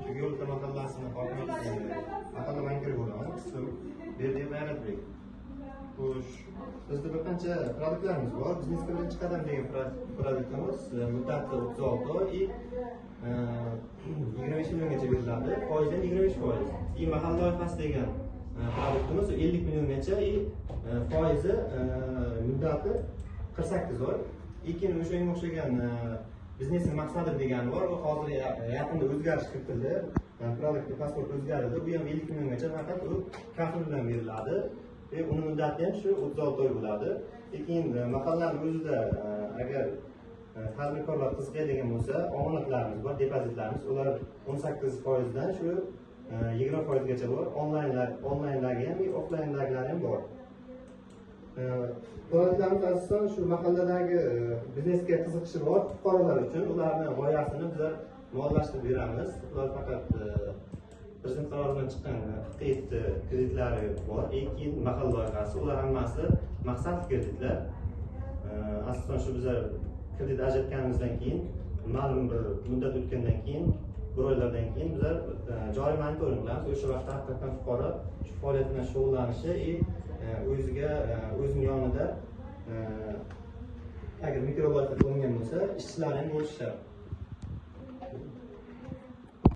Shu Yo'lta mahallasini hokimiyati mahalla bankiri bo'laman. Ismim Berdiyev G'ayratbek. Xo'sh, bizda bir qancha produktlarimiz bor. Biznesga birinchi qadam degan produktimiz muddati 36 oy и 25 milliongacha beriladi. Foizi ham 25%. И mahalla loyihasi degan produktimiz 50 milliongacha и foizi, muddati 48 oy. Keyin o'shanga o'xshagan biznesning maqsadi degani bor. U hozir yaqinda o'zgarish kiritildi. Produkt pasport o'zgardi. Bu ham 50 milliongacha, faqat u kafil bilan beriladi. Ve uni muddati ham shu 36 oy bo'ladi. Keyin mahallani o'zida agar tadbirkorlar qiziqadigan bo'lsa, omonatlarimiz bor, depozitlarimiz. Ular 18 foizdan shu 20 foizgacha bor. Onlayndagi ham, offlayndagilari ham bor. Produktlarimiz asosan shu mahalladagi biznesga qiziqishi bor fuqarolar uchun ularni g'oyasini bizlar moliyalashtirib beramiz. Ular faqat prezident qarori bilan chiqqan 47 kreditlari bor. Keyin mahalla loyihasi, ular hammasi maqsadli kreditlar. Asosan shu bizlar kredit ajratganimizdan keyin ma'lum bir muddat o'tgandan keyin, bir oylardan keyin bizlar joriy monitoring qilamiz. O'sha vaqtda haqiqatdan fuqaro shu faoliyat bilan shug'ullanishi и o'ziga, o'zini yonida agar mikro loyiha qilingan bo'lsa, ishchilari ham bo'lishi shart.